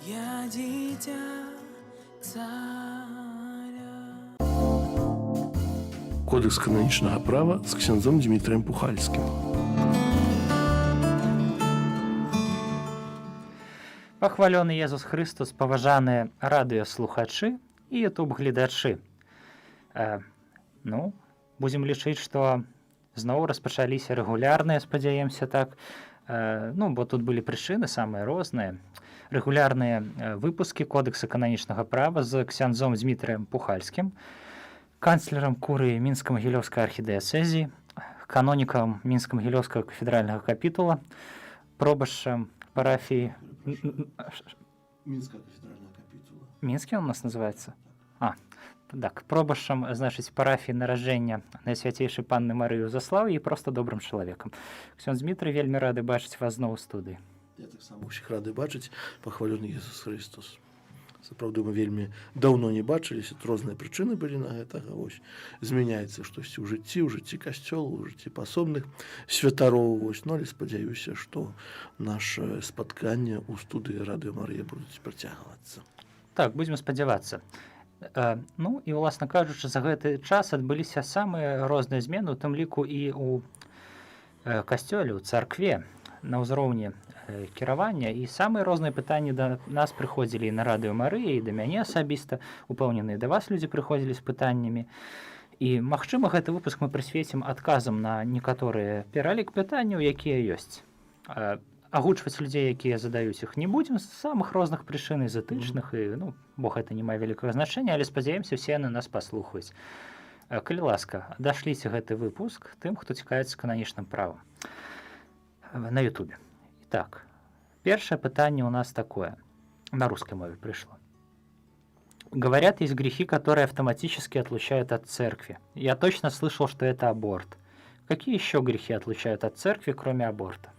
Я дзіця цара. Кодэкс кананічнага права з ксяндзом Дмітрыем Пухальскім. Пахвалёны Езус Хрыстус, паважаныя радыёслухачы і ютуб-гледачы. Ну, будзем лічыць, што зноў распачаліся рэгулярныя, спадзяемся так, ну, бо тут былі прычыны самыя розныя. Рэгулярныя выпускі Кодэкса кананічнага права з ксяндзом Дмітрыем Пухальскім, канцлерам курыі Мінска-Магілёўскай архідыяцэзіі, канонікам Мінска-Магілёўскага кафедральнага капітула, пробашчам парафіі Мінская кафедральная капітула. Мінскі он у нас называется? А, так, пробашчам, значыць, парафіі Нараджэння Найсвяцейшай Панны Марыі ў Заслаўі і проста добрым чалавекам. Ксёндз Дмітрый, вельмі рады бачыць вас зноў у студыі. Я таксама ўсіх рады бачыць, пахвалёны Езус Хрыстус. Сапраўды, мы вельмі даўно не бачыліся, тут розныя прычыны былі на гэтага. Вось, змяняецца штосьці ў жыцці, у жыцці касцёла, у жыцці пасобных святароў, вось, ну, але спадзяюся, што наша спатканне ў студыі Радыё Марыя будуць працягвацца. Так, будзем спадзявацца. Ну і, уласна кажучы, за гэты час адбыліся самыя розныя змены, у тым ліку і ў касцёле, у царкве, на ўзроўні кіравання, і самыя розныя пытанні да нас прыходзілі і на Радыё Марыя, і да мяне асабіста, упэўнены, да вас людзі прыходзілі з пытаннямі. І, магчыма, гэты выпуск мы прысвецім адказам на некаторыя пералік пытанняў, якія ёсць. Агучваць людзей, якія задаюць іх, не будзем з самых розных прычын, з этычных, і, ну, бо гэта не мае вялікага значэння, але спадзяемся, усе яны нас паслухаюць. Калі ласка, дашліце гэты выпуск тым, хто цікавіцца кананічным правам на Ютубе. Итак, першае пытанне у нас такое. На русской мове пришло. Говорят, есть грехи, которые автоматически отлучают от церкви. Я точно слышал, что это аборт. Какие еще грехи отлучают от церкви, кроме аборта?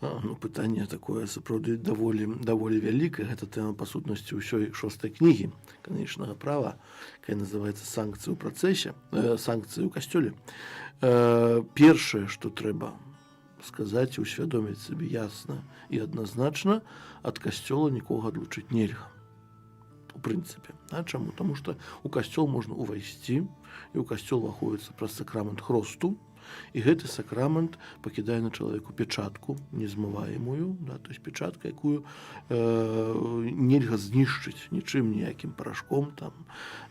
А, ну, пытанне такое сапраўды даволі вялікае. Гэта тэма, па сутнасці, ўсёй шостай кнігі кананічнага права, якая называется «Санкцыі ў працэсе, санкцыі ў касцёле». Першае, што трэба сказаць і усвядоміць сабе ясна і адназначна: ад касцёла нікога адлучыць нельга у прынцыпе. А чаму? Таму што у касцёл можна ўвайсці, і ў касцёл уваходзіцца праз сакрамент хросту, і гэты сакрамент пакідае на чалавеку печатку незмываемую, да, то есть печатка, якую нельга знішчыць нічым, ніякім парашком там,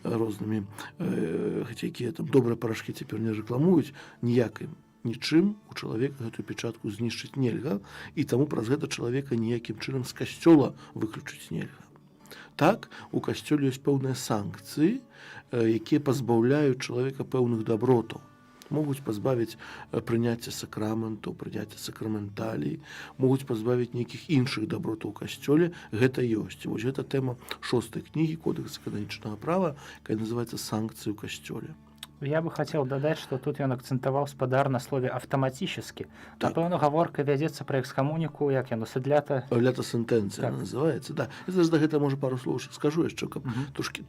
рознымі, хаця якія там добрыя парашкі цяпер не рэкламуюць, ніякім нічым у чалавека гэтую печатку знішчыць нельга, і таму праз гэта чалавека ніякім чынам з касцёла выключыць нельга. Так, у касцёле ёсць пэўныя санкцыі, якія пазбаўляюць чалавека пэўных дабротаў, могуць пазбавіць прыняцця сакраментаў, прыняцця сакраменталій, могуць пазбавіць нейкіх іншых дабротаў у касцёле. Гэта ёсць. Вось гэта тэма шостай кнігі Кодэкса кананічнага права, якая называется «Санкцыі ў касцёле». Я бы хотел дадаць, што тут ён акцэнтаваў, спадар, на слове «автоматически». Так. Напэўна, гаворка вядзецца пра экскамуніку, як яно, sed lata. Lata sententia называется, да. Я зараз да гэта, можа, пару слоў скажу яшчэ, каб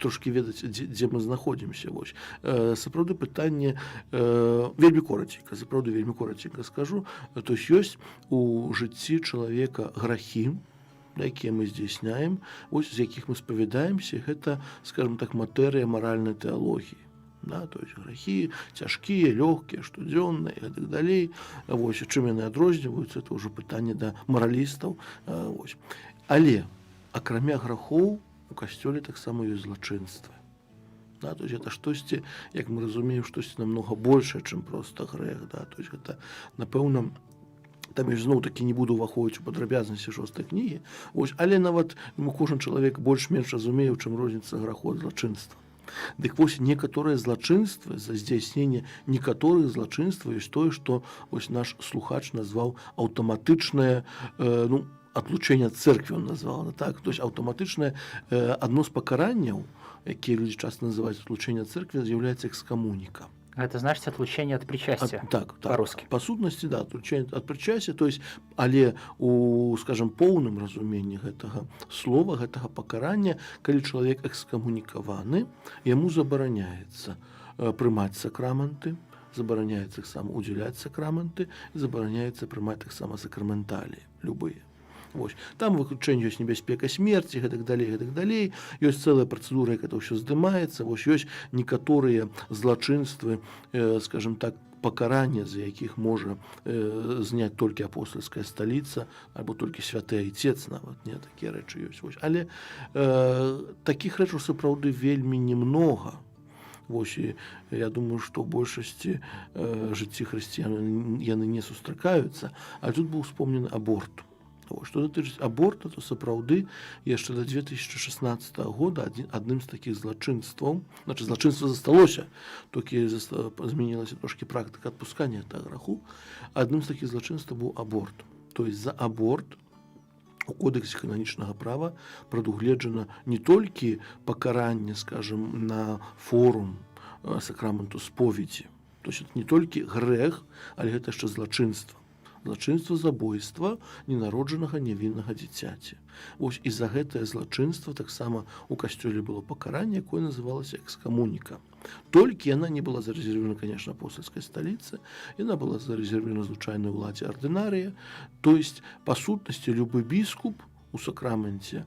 трошкі ведаць, дзе мы знаходзімся. Вось, сапраўды пытанне вельмі коротенько, сапраўды вельмі коротенько скажу. То есть ёсць у жыцці чалавека грахі, да, якія мы здзяйсняем, вось, з якіх мы спавядаемся. Гэта, скажем так, матэрыя маральнай тэалогіі, да, то есть грахі цяжкія, лёгкія, штодзённыя і гэтак далей. Вось, чым яны адрозніваюцца, это ўжо пытанне да маралістаў. Вось, але акрамя грахоў у касцёле таксама ёсць злачынствы. Да, то есть это штосьці, як мы разумеем, штосьці намного большее, чым просто грэх, да, то есть гэта, напэўна, там я зноў такі не буду ўваходзіць у падрабязнасці шостай кнігі. Вось, але нават, ну, кожан чалавек больш-менш разумее, у чым розніца граху ад злачынства. Дык вось, некаторыя злачынствы, за здзяйсненне некаторых злачынстваў ёсць тое, што вось наш слухач назваў аўтаматычнае, ну, отлучение ад церкви он назвал, да, так, то есть аўтаматычнае, адно з пакаранняў, якія людзі часто называюць отлучение ад церкви, з'яўляецца экскамуніка. Это значит отлучение от причастия. Так. По-русски. Па сутнасці, да, отлучение ад причастия, то есть, але у, скажем, поўным разуменні гэтага слова, гэтага пакарання, калі чалавек экскамунікаваны, яму забараняецца прымаць сакраменты, забараняецца таксама удзяляць сакраменты, забараняецца прымаць таксама сакраменталіі любыя. Вось. Там выключэнне ёсць: небяспека смерці, гэтак далей, гэтак далей. Ёсць цэлая працэдура, як это ўсё здымаецца. Вось, ёсць некаторыя злачынствы, скажем так, пакарання за якіх можа зняць толькі апостальская сталіца альбо толькі святы айцец нават, не такія рэчы ёсць. Вось. Але такіх рэчаў сапраўды вельмі немнога. Вось, і я думаю, што ў большасці жыцці хрысціян яны не сустракаюцца. А тут быў успомнены аборт. Вось, што датычыць аборта, то сапраўды яшчэ до 2016 года адным з такіх злачынстваў, значит, злачынства засталося, толькі змянілася трошкі практыка адпускання гэтага граху. Адным з такіх злачынстваў быў аборт. То есть за аборт у кодэксе кананічнага права прадугледжана не толькі пакаранне, скажем, на форум сакраменту споведзі. То есть это не толькі грэх, але гэта яшчэ злачынства. Злачынства забойства ненароджанага невіннага дзіцяці. Вось, і за гэтае злачынства таксама у касцёле было пакаранне, якое называлася экскамуніка. Толькі яна не была зарэзервирована, конечно, апостальскай сталіцы, яна была зарэзервирована звычайнай уладзе ардынарыя. То есть, па сутнасці, любы біскуп у сакраменце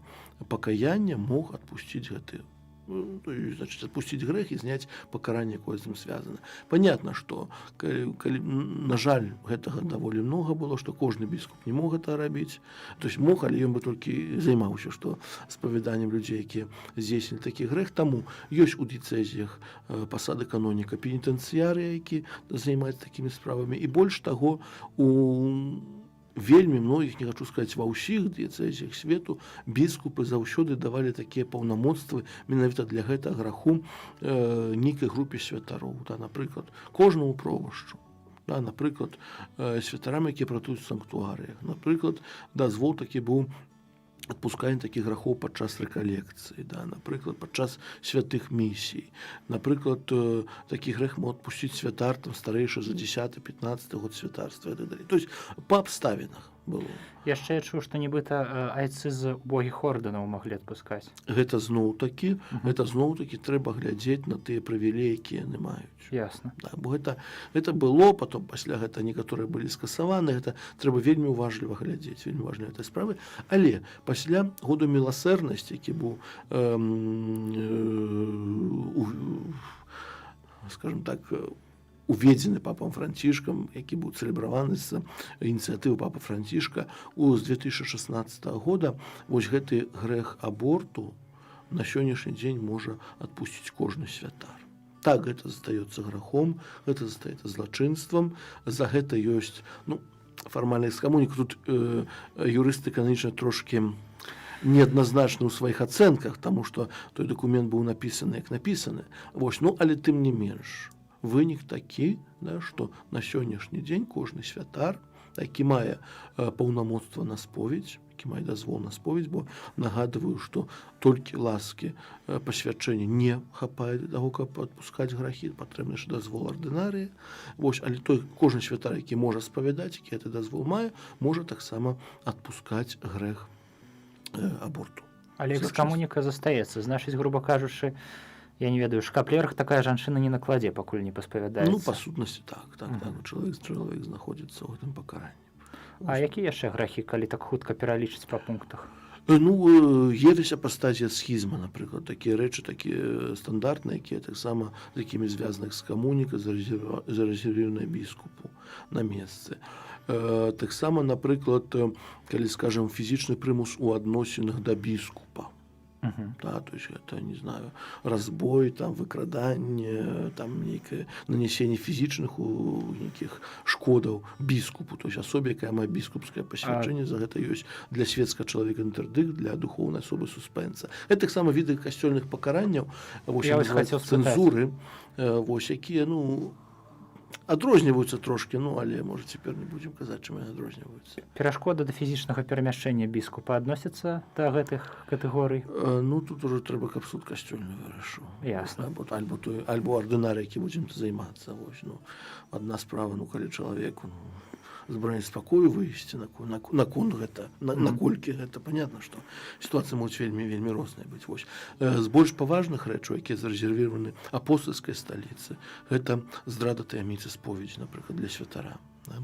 пакаяння мог адпусціць гэты, то есть, значит, отпустить грэх і зняць пакаранне, якое з ім связано. Понятно, что калі, на жаль, гэтага даволі много было, што кожны біскуп не мог гэта рабіць. То есть мог, але ён бы толькі займаўся што спавяданнем людзей, якія здзейснілі такі грэх. Таму ёсць у дыяцэзіях пасады каноніка пенітэнцыярыя, які займаюцца такімі справамі. І больш таго, у вельмі многіх, не хачу сказаць ва ўсіх дыяцэзіях свету, біскупы заўсёды давалі такія паўнамоцтвы менавіта для гэтага граху нейкай групе святароў, да, напрыклад, кожнаму пробашчу, да, напрыклад, святарам, якія працуюць у санктуарыях, напрыклад, дазвол такі быў адпусканне такіх грахоў падчас рэкалекцыі, да, напрыклад, падчас святых місій, напрыклад, такі грэх мог адпусціць святар там старэйшы за 10 15 год святарства і так далей. То есть па абставінах было. Яшчэ я чуў, што нібыта айцы з убогіх ордэнаў маглі адпускаць. Гэта зноў такі гэта зноў такі трэба глядзець на тыя прывілеі, якія яны маюць. Да, бо гэта было, потом пасля гэта некаторыя былі скасаваны. Гэта трэба вельмі уважліва глядзець, вельмі важныя гэтай справы. Але пасля году міласэрнасці, які быў скажем так, уведзены папам Францішкам, які быў цэлебраваны з ініцыятывы папа Францішка у з 2016 года, вось гэты грэх аборту на сённяшні дзень можа адпусціць кожны святар. Так, гэта застаецца грахом, гэта застаецца злачынствам, за гэта ёсць, ну, фармальная экскамуніка. Тут юрысты кананічна трошкі неадназначны ў сваіх ацэнках, таму што той дакумент быў напісаны як напісаны. Вось, ну, але тым не менш вынік такі, да, што на сённяшні дзень кожны святар, які мае паўнамоцтва на споведзь, які мае дазвол на споведзь, бо нагадываю, што толькі ласкі пасвячэння не хапае для таго, каб адпускаць грахі, патрэбны ж дазвол ардынарыя. Вось, але той кожны святар, які можа спавядаць, які гэты дазвол мае, можа таксама адпускаць грэх аборту. Але экскамуніка застаецца, значыць, груба кажучы, я не ведаю, шкаплер такая жанчына не накладзе, пакуль не паспавядаецца. Ну, па сутнасці так, так, чалавек знаходзіцца ў гэтым пакаранні. А якія яшчэ грахі, калі так хутка пералічыць па пунктах? Ну, ересь, апастазія, схізма, напрыклад, такія рэчы, такія стандартныя, якія таксама, з якімі звязаны экскамуніка, зарэзервіраваная біскупу на месцы. Таксама, напрыклад, калі, скажем, фізічны прымус у адносінах да біскупа. Да, то есть это, не знаю, разбой, там, выкраданне, там, нейкае нанесенне фізічных нейкіх шкодаў біскупу, то есть асобе, якая мае біскупскае пасвячэнне. За гэта ёсць для светскага чалавека інтэрдыкт, для духоўнай асобы суспэнса. Это таксама віды касцёльных пакаранняў, вось, Я вось называюць хацеў спытаць. цэнзуры, вось, якія, ну, адрозніваюцца трошкі, ну, але, можа, цяпер не будзем казаць, чым яны адрозніваюцца. Перашкода да фізічнага перамяшчэння біскупа адносіцца да гэтых катэгорый? Ну, тут уже трэба, каб суд касцёльны вырашыў. Альбо той, альбо ардынар, які будзем займацца. Вось, ну, адна справа, ну, калі чалавеку, ну, забраняць спакою выйсці, наконт гэта, наколькі гэта, понятно, што сітуацыя могуць вельмі, вельмі розныя быць. Вось. З больш паважных рэчаў, якія зарэзервіраваны апостальскай сталіцы, гэта здрада таямніцы споведзі, напрыклад, для святара. Да?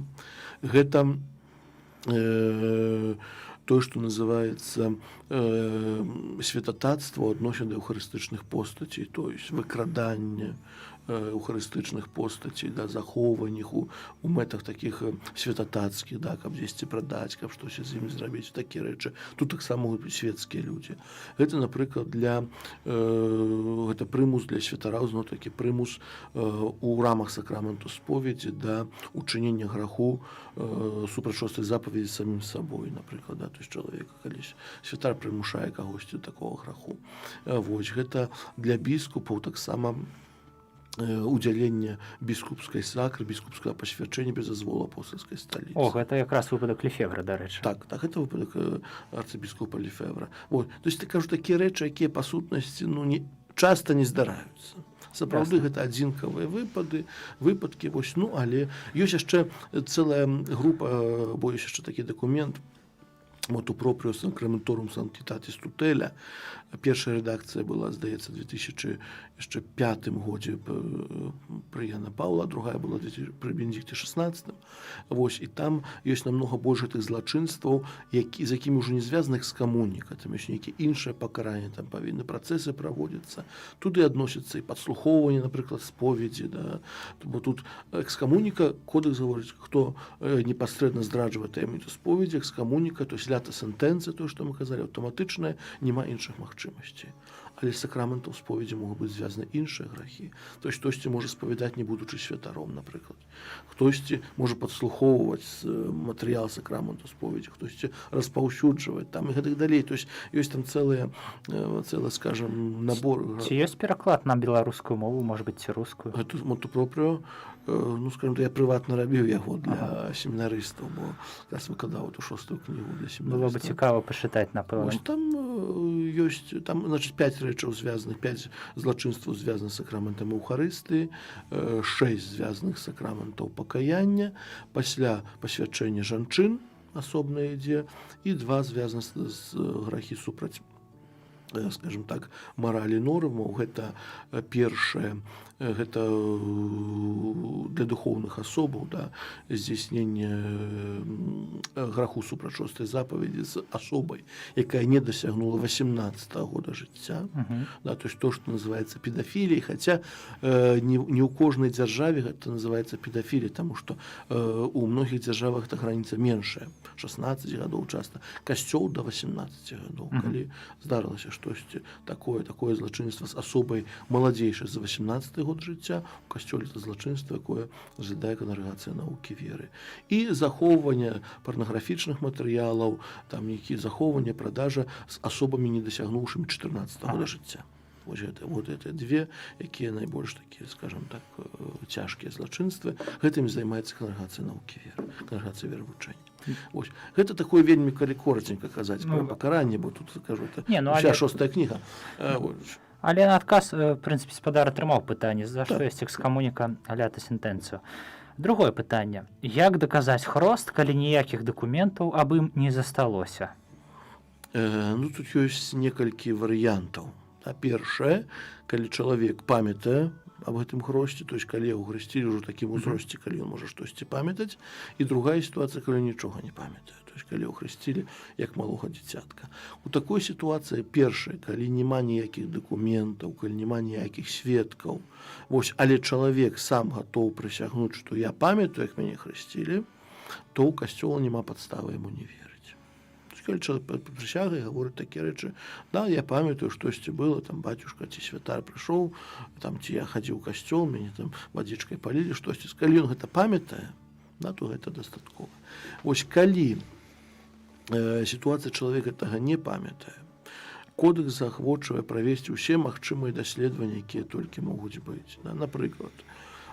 Гэта Тое, што называецца святатацтва адносін да эўхарыстычных постацей, то есть выкраданне эўхарыстычных постацей, да, захоўванне іх у мэтах такіх святатацкіх, да, каб дзесьці прадаць, каб штось з імі зрабіць, такія рэчы. Тут таксама могуць быць светскія людзі. Гэта, напрыклад, для гэта прымус для святара, зноў такі прымус у рамах сакраменту споведзі да учынення граху супраць шостай запаведзі самім сабой, напрыклад, да, то есть чалавека калісь святар прымушае кагосьці такого граху. Вось гэта для біскупаў таксама удзяленне біскупскай сакры, біскупскага пасвячэння без дазволу апостальскай сталіцы. О, гэта якраз выпадак Лефевра, дарэчы. Так, гэта выпадак арцыбіскупа Лефевра. Вот. То есть, ты кажу, такія рэчы, якія па сутнасці, ну, не, часта не здараюцца. Сапраўды гэта адзінкавыя выпадкі, вось, ну, але ёсць яшчэ цэлая група, бо ёсць яшчэ такі дакумент Motu proprio Sacramentorum Sanctitatis Tutela. Першая рэдакцыя была, здаецца, 2005 годзе пры Яна Паўла, другая была пры Бенедикте XVI. Вось, і там ёсць намнога больш гэтых злачынстваў, з якімі ўжо не звязаны экскамуніка, там ёсць нейкія іншыя пакаранні, там павінны працэсы праводзіцца. Туды адносяцца і падслухоўванне, напрыклад, споведзі, да. Бо тут экскамуніка, кодэкс гаворыць, хто непасрэдна здраджвае таямніцу споведзі, экскамуніка, то есть lata sententia, то, што мы казалі, аўтаматычная, няма іншых магчымасцей. Але з сакраментам споведзі могуць быць звязаны іншыя грахі. То есть хтосьці можа спавядаць, не будучы святаром, напрыклад. Хтосьці можа падслухоўваць матэрыял сакраменту споведзі, хтосьці распаўсюджваць там і гэтак далей. То есть ёсць там цэлы, скажем, набор. Ці ёсць пераклад на беларускую мову, может быть, ці рускую? Гэту motu proprio, ну, скажем, я прыватна рабіў яго для семінарыстаў, бо якраз выкладаў эту шостую кнігу для Было бы семінарыстаў. цікава пачытаць, напэўна. Вось там ёсць, там, значит, пять рэчаў звязаных, пять злачынстваў звязаных з сакраментам Эўхарыстыі, шэсць звязаных з сакраментаў пакаяння, пасля пасвячэння жанчын асобна ідзе, і два звязаны з грахі супраць, скажем так, маралі, нормаў. Гэта першае, гэта для духоўных асобаў, да, здзяйсненне граху супраць шостай запаведзі з асобай, якая не дасягнула 18 года жыцця. Да, то есть то, что называется педафіліяй, хотя не ў кожнай дзяржаве гэта называется педафілія, тому что у многіх дзяржавах эта граница меншая, 16 гадоў часто. Касцёл до 18 гадоў. Калі здарылася штосьці такое злачынства з асобай, маладзейшай за 18 год жыцця, у касцёле это злачынства, якое разглядае Кангрэгацыя навукі веры. І захоўванне парнаграфічных матэрыялаў, там нейкі захоўванне, продажа з асобамі, не дасягнуўшымі 14 года жыцця. Вось гэта, вот это две, якія найбольш такія, скажем так, цяжкія злачынствы. Гэтым займаецца Кангрэгацыя навукі веры, Кангрэгацыя веравучэння. Вось. Гэта такое вельмі, калі коротенько казаць, Ну, пра пакаранне, бо тут, кажу, это Не, ну, уся але шостая кніга. Вось. Але на адказ, в прынцыпе, спадар атрымаў пытанне, за што ёсць экскамуніка lata sententia. Другое пытанне. Як даказаць хрост, калі ніякіх дакументаў аб ім не засталося? Ну, тут ёсць некалькі варыянтаў. А першае, калі чалавек памятае аб гэтым хросце, то есть калі яго хрысцілі ўжо такім узросце, калі ён можа штосьці памятаць. І другая сітуацыя, калі нічога не памятае, то есть калі яго хрысцілі як малога дзіцятка. У такой сітуацыі, першае, калі няма ніякіх дакументаў, калі няма ніякіх сведкаў, вось, але чалавек сам гатоў прысягнуць, што я памятаю, як мяне хрысцілі, то ў касцёла няма падставы яму не верыць. Калі чалавек прысяга і гаворыць такія рэчы: да, я памятаю, штосьці было там, бацюшка ці святар прыйшоў там, ці я хадзіў у касцёл, мяне там вадзічкай палілі, штосьці, калі ён гэта памятае, да, то гэта дастаткова. Вось калі сітуацыя, чалавек гэтага не памятае, кодэкс заахвочвае правесці ўсе магчымыя даследаванні, якія толькі могуць быць, да, напрыклад,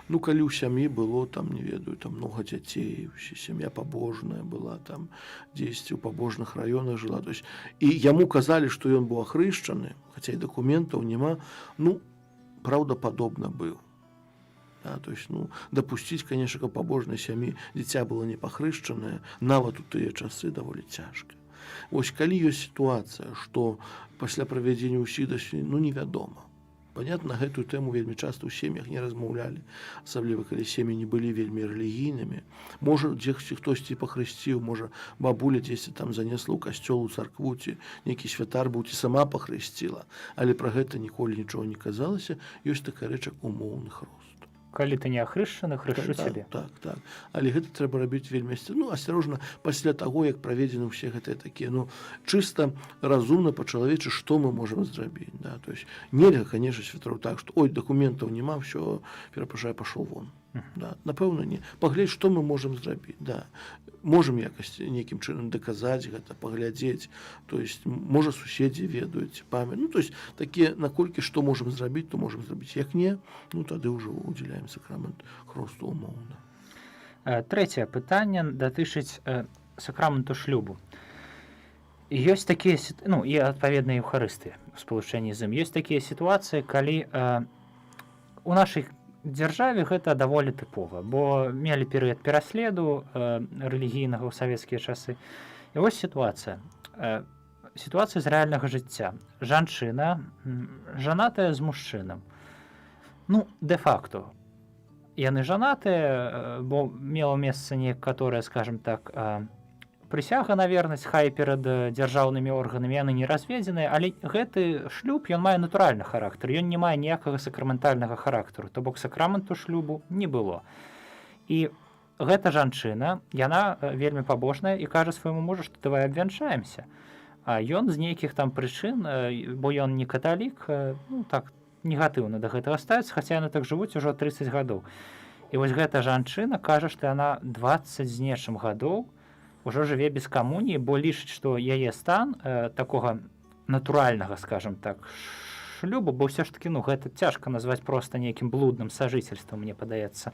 ну, калі ў сям'і было там, не ведаю, там много дзяцей, сям'я пабожная была, там дзесьці ў пабожных раёнах жыла, то есть і яму казалі, што ён быў ахрышчаны, хаця і дакументаў няма, ну, праўдападобна быў. Да, то есть, ну, дапусціць, конечно, каб пабожнай сям'і дзіця было не пахрышчанае, нават у тыя часы даволі цяжка. Вось калі ёсць сітуацыя, што пасля правядзення ўсіх даследаванняў, ну, невядома. Понятно, на гэтую тэму вельмі часта ў сем'ях не размаўлялі, асабліва калі сем'і не былі вельмі рэлігійнымі. Можа, дзесьці хтосьці пахрысціў, можа, бабуля дзесьці там занесла ў касцёл, у царкву, ці нейкі святар быў, ці сама пахрысціла, але пра гэта ніколі нічога не казалася. Ёсць такая рэч, як умоўны хрост. Калі ты не ахрышчаны, хрышчу Так, цябе. Так. Але гэта трэба рабіць вельмі ну, асцярожна, пасля таго, як праведзены ўсе гэтыя такія, ну, чыста разумна, па-чалавечы, што мы можам зрабіць. Да? То есть нельга, конечно, святару так, што ой, дакументаў няма, всё, перапрашаю, пашоў вон. Да, напэўна, не. Паглядзець, што мы можам зрабіць. Да. Можам якось нейкім чынам даказаць гэта, паглядзець, то есть можа, суседзі ведаюць, памят. Ну, то есть такія, наколькі што можам зрабіць, то можам зрабіць. Як не, ну, тады ўжо удзяляем сакрамент хросту умоўна. Трэцяе пытанне датычыць сакраменту шлюбу. Ёсць такія ну і адпаведна Еўхарыстыі у спалучэнні з ім. Ёсць такія сітуацыі, калі у нашай дзяржаве гэта даволі тыпова, бо мелі перыяд пераследу рэлігійнага ў савецкія часы. І вось сітуацыя. Сітуацыя з рэальнага жыцця. Жанчына жанатая з мужчынам. Ну, дэ-факто яны жанатыя, бо мела месца некаторая, скажем так, прысяга на вернасць, хай перад дзяржаўнымі органамі, яны не разведзеныя, але гэты шлюб, ён мае натуральны характар, ён не мае ніякага сакраментальнага характару, то бок сакраменту шлюбу не было. І гэта жанчына, яна вельмі пабожная і кажа свайму мужу, што давай абвянчаемся. А ён з нейкіх там прычын, бо ён не каталік, ну, так негатыўна да гэтага ставіцца, хаця яны так жывуць ужо 30 гадоў. І вось гэта жанчына кажа, што яна 20 з нечым гадоў ўжо жыве без камуніі, бо лічыць, што яе стан такога натуральнага, скажем так, шлюбу, бо ўсё ж таки, ну, гэта цяжка назваць проста нейкім блудным сожительством, мне падаецца.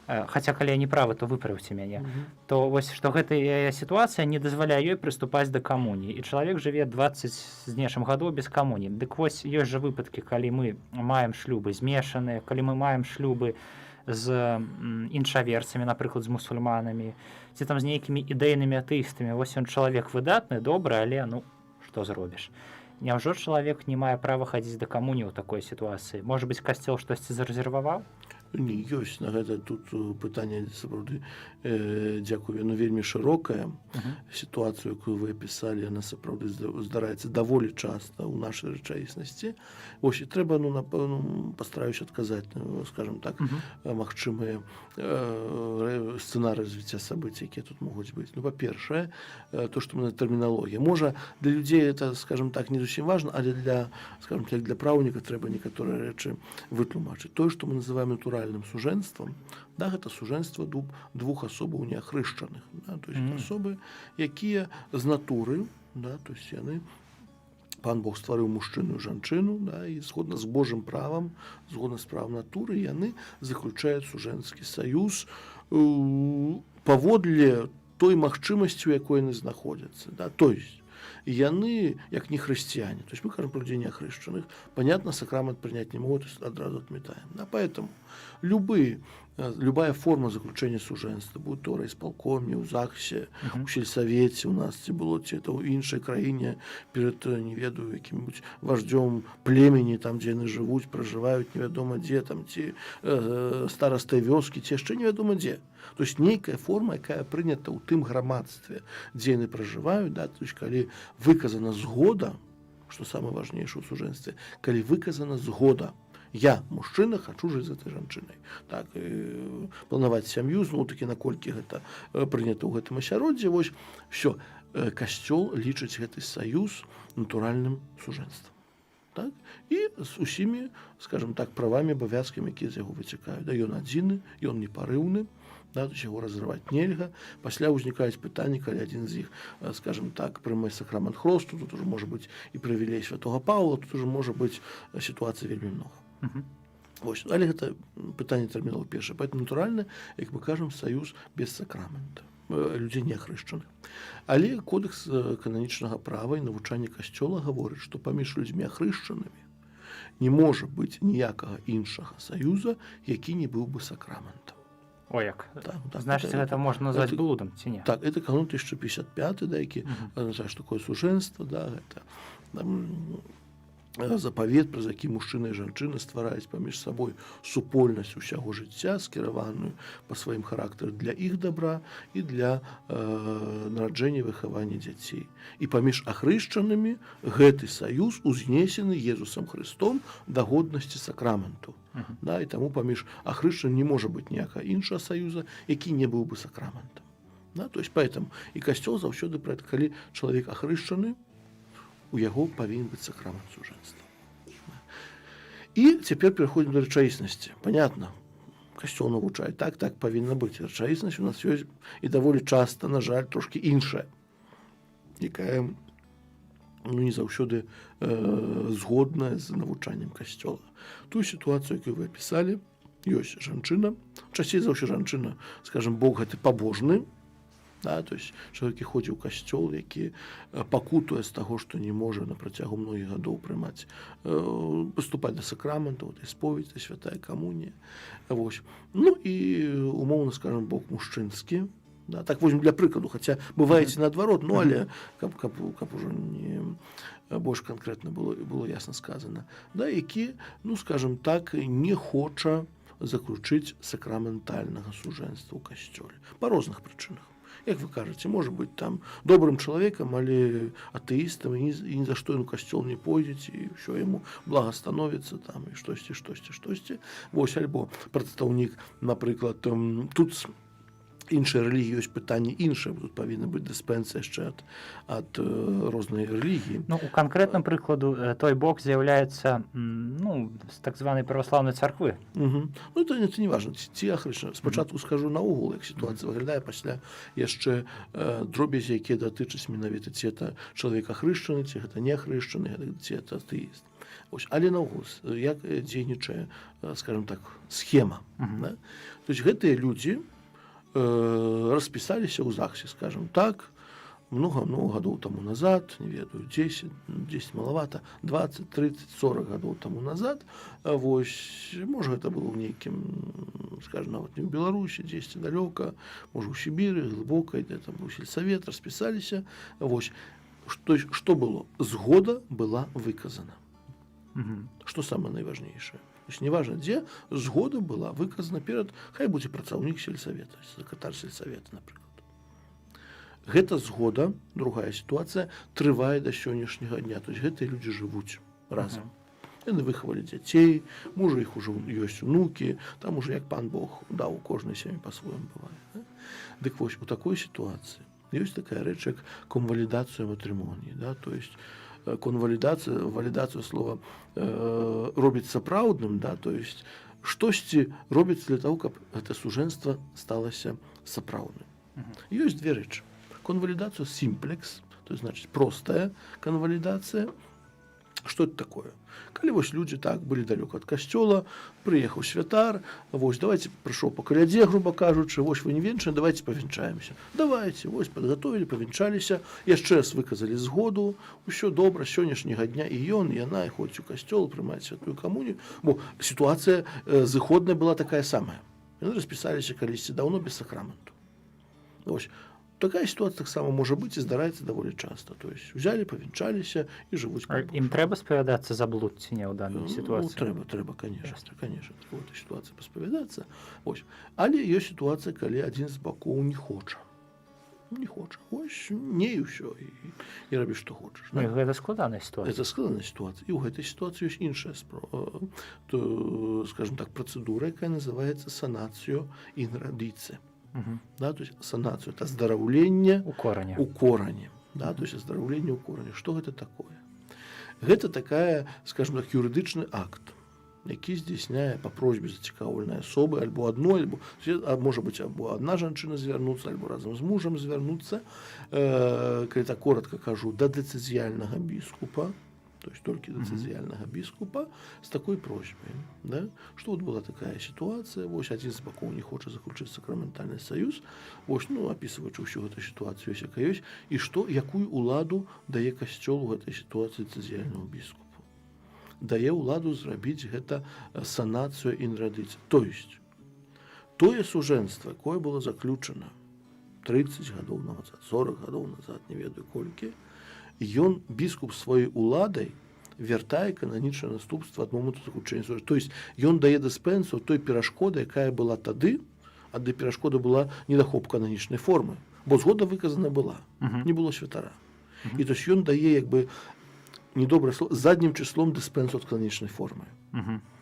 Хаця калі я не правы, то выправіце мяне. То вось што гэта яе сітуацыя не дазваляе ёй прыступаць да камуніі. І чалавек жыве 20 з нечым гадоў без камуніі. Дык вось, ёсць жа выпадкі, калі мы маем шлюбы змешаныя, калі мы маем шлюбы з іншаверцамі, напрыклад, з мусульманамі, ці там з нейкімі ідэйнымі атэістамі. Вось ён чалавек выдатны, добры, але, ну, што зробіш? Няўжо чалавек не мае права хадзіць да камуніі ў такой сітуацыі? Можа быць, касцёл штосьці зарэзерваваў? Не, ёсць на гэта тут пытанне сапраўды, дзякую, яно вельмі шырокае. Сітуацыю, якую вы апісалі, яна сапраўды здараецца даволі часта ў нашай рэчаіснасці. Вось, і трэба, ну, напэўна, пастараюсь адказаць на, скажем так, магчымыя сцэнары развіцця событий, якія тут могуць быць. Ну, па-першае, то, што мы тэрміналогія. Можа, для людзей это, скажем так, не зусім важна, але для, скажем так, для праўніка трэба некаторыя рэчы вытлумачыць. Тое, што мы называем натуральным сужэнствам, да, гэта сужэнства двух асобаў неахрышчаных, да, то есть асобы, якія з натуры, да, то есть яны, пан Бог стварыў мужчыну і жанчыну, да, і згодна з Божым правам, згодна з правам натуры, яны заключаюць сужэнскі саюз паводле той магчымасці, у якой яны знаходзяцца. Да, то есть яны як не хрысціяне, то есть мы кажам про людзей неахрышчаных, понятно, сакрамент прынять не могут, то есть адразу адметаем. Да, поэтому любая форма заключения сужэнства, будь то райисполкоме, у ЗАГСе, у сельсавеце у нас ці было, ці это ў іншай краіне перад не ведаю, якім-нибудь вождём племені, там, дзе яны жывуць, пражываюць, невядома дзе там, ці старастай вёскі, ці яшчэ невядома дзе. То есть нейкая форма, якая прынята ў тым грамадстве, дзе яны пражываюць, да, то есть калі выказана згода, что самое важнейшее ў сужэнстве, калі выказана згода: я, мужчына, хочу жыць з этой жанчынай, так, планаваць сям'ю, зноў такі, наколькі гэта прынята ў гэтым асяроддзі, вось всё, касцёл лічыць гэты саюз натуральным сужэнствам, так, і з усімі, скажем так, правамі, абавязкамі, якія з яго выцякаюць. Да, ён адзіны, ён непарыўны, да, то есть яго разрываць нельга. Пасля ўзнікаюць пытанні, калі адзін з іх, скажем так, прымае сакрамент хросту, тут уже можа быць і прывілей святого Павла, тут уже можа быць сітуацыя вельмі много. Вось, але гэта пытанне тэрміналогіі першае. Поэтому натуральна, як мы кажам, саюз без сакрамента людзей неахрышчаных. Але кодэкс кананічнага права і навучанне касцёла гаворыць, што паміж людзьмі ахрышчанымі не можа быць ніякага іншага саюза, які не быў бы сакраментам. О як. Так, Значыць, гэта можна назваць блудам ці не? Так, это канон 1055, да, які азначае, што такое сужэнства, да, гэта Запавет, праз які мужчына і жанчына ствараюць паміж сабой супольнасць усяго жыцця, скіраваную па сваім характары для іх добра і для нараджэння, выхавання дзяцей. І паміж ахрышчанымі гэты саюз узнесены Езусам Христом да годнасці сакраменту. Да, і таму паміж ахрышчаным не можа быць ніякага іншага саюза, які не быў бы сакраментам. Да, то есть поэтому і касцёл заўсёды пра это: калі чалавек ахрышчаны, у яго павінен быць сакрамент сужэнства. І цяпер пераходзім да рэчаіснасці. Понятно, касцёл навучае так, так павінна быць. Рэчаіснасць у нас ёсць і даволі часта, на жаль, трошки іншая, якая, ну, не заўсёды згодная з навучаннем касцёла. Тую сітуацыю, якую вы апісалі, ёсць жанчына, часцей за ўсё жанчына, скажем, бок гэты пабожны, да, то есть чалавек, які ходзіў у касцёл, які пакутуе з таго, што не можа на працягу многіх гадоў прымаць, паступаць да сакраментаў, вот, споведь, святая камунія. Вось. Ну і, умоўна скажем, бок мужчынскі, да, так возьмем для прыкладу, хаця бывае і наадварот, ну, але каб ужо не больш канкрэтна было ясна сказана, да, які, ну, скажем так, не хоча заключыць сакраментальнага сужэнства ў касцёле па розных прычынах. Як вы кажаце, можа быць там добрым чалавекам, але атэістам, і ні за што ён у касцёл не пойдзе, і ўсё яму блага становіцца там, і штосьці, штосьці, штосьці. Вось, альбо прадстаўнік, напрыклад, тут з іншай рэлігіі ёсць пытанне іншае, тут павінна быць дыспенса яшчэ ад рознай рэлігіі. Ну, у канкрэтным прыкладу той бок з'яўляецца ну, з так званай праваслаўнай царквы. Угу. Ну, это не важно, ці ахрышчаны. Спачатку скажу наогул, як сітуацыя выглядае, пасля яшчэ дробязі, якія датычаць менавіта, ці это чалавек ахрышчаны, ці гэта не ахрышчаны, ці это атэіст. Ось, але наогул, як дзейнічае, скажем так, схема. Да? То есть гэтыя людзі распісаліся ў ЗАГСе, скажем так, много-много гадоў таму назад, не ведаю, 10, 10 малавата, 20, 30, 40 гадоў таму назад. Вось, можа, гэта было ў нейкім, скажем, нават не ў Беларусі, дзесьці далёка, можа, у Сібіры, глыбока, дзе там быў сельсавет, распісаліся. Вось, што было? Згода была выказана. Што самае найважнейшае. То есть неважно дзе, згода была выказана перад, хай будзе працаўнік сельсавета, сакратар сельсавета, напрыклад. Гэта згода, другая сітуацыя, трывае да сённяшняга дня. То есть гэтыя людзі жывуць разам. Яны выхавалі дзяцей, можа, іх ужо ёсць унукі, там уже як пан Бог даў, у кожнай сям'і па-свойму бывае. Да? Дык вось, у такой сітуацыі ёсць такая рэч, як конвалідацыя матрымоніі, да? То есть конвалідацыя, валідацыю слова робіць сапраўдным, да? То есть штосьці робіцца для того, каб гэта сужэнства сталася сапраўдным. Ёсць две рэчы. Конвалідацыя simplex, то есть, значит, простая канвалідацыя. Что это такое? Калі вось людзі так былі далёка ад касцёла, прыехаў святар, вось, давайте, прыйшоў па калядзе, грубо кажучы, вось, вы не венчаны, давайте павянчаемся. Давайте, вось, падгатовілі, павянчаліся, яшчэ раз выказалі згоду, усё добра, сённяшняга дня і ён, і яна і ходзіць у касцёл, прымаць святую камунію, бо сітуацыя зыходная была такая самая. Яны распісаліся калісьці даўно без сакраменту. Вось. Такая сітуацыя таксама можа быць і здараецца даволі часта. То есть узялі, павянчаліся і жывуць. А ім трэба спавядацца за блуд ці не ў данай Ну, сітуацыі? трэба, конечно, Ясна. конечно, трэба ў этой сітуацыі паспавядацца. Ось. Але ёсць сітуацыя, калі адзін з бакоў не хоча. Не хоча. Ось, не, і ўсё, і рабі, што хочаш. Ну, і Да? гэта складаная сітуацыя. Это складаная сітуацыя. І ў гэтай сітуацыі ёсць іншая то, скажем так, працэдура, якая называецца sanatio in radice. Да, то есть санацыю — это аздараўленне У корані. у корані, да, то есть аздараўленне ў корані. Что гэта такое? Гэта такая, скажем так, юрыдычны акт, які здзяйсняе па просьбе зацікаўленай асобы альбо адной, альбо, а можа быць, або адна жанчына звярнуцца, альбо разам з мужам звярнуцца, калі так коротко кажу, да дыяцэзіяльнага біскупа, то есть толькі дыяцэзіяльнага біскупа, з такой просьбай, да, что вот была такая ситуация, вось, адзін з бакоў не хоча заключыць сакраментальны саюз, вось, ну, апісваючы ўсю гэту сітуацыю, ёсць якая ёсць, і што, якую уладу дае касцёл у гэтай сітуацыі дыяцэзіяльнаму біскупу? Дае ўладу зрабіць гэта sanatio in radice. То есть тое сужэнства, якое было заключана 30 гадоў назад, 40 гадоў назад, не ведаю колькі, ён, біскуп, сваёй уладай вяртае кананічнае наступства ад моманту заключэння сужэнства. То есть ён дае дыспенсу той перашкоды, якая была тады, а дзе перашкода была недахоп кананічнай формы, бо згода выказана была, не было святара. І то есть ён дае, як бы, недобрае слово, заднім числом дыспенсу ад кананічнай формы.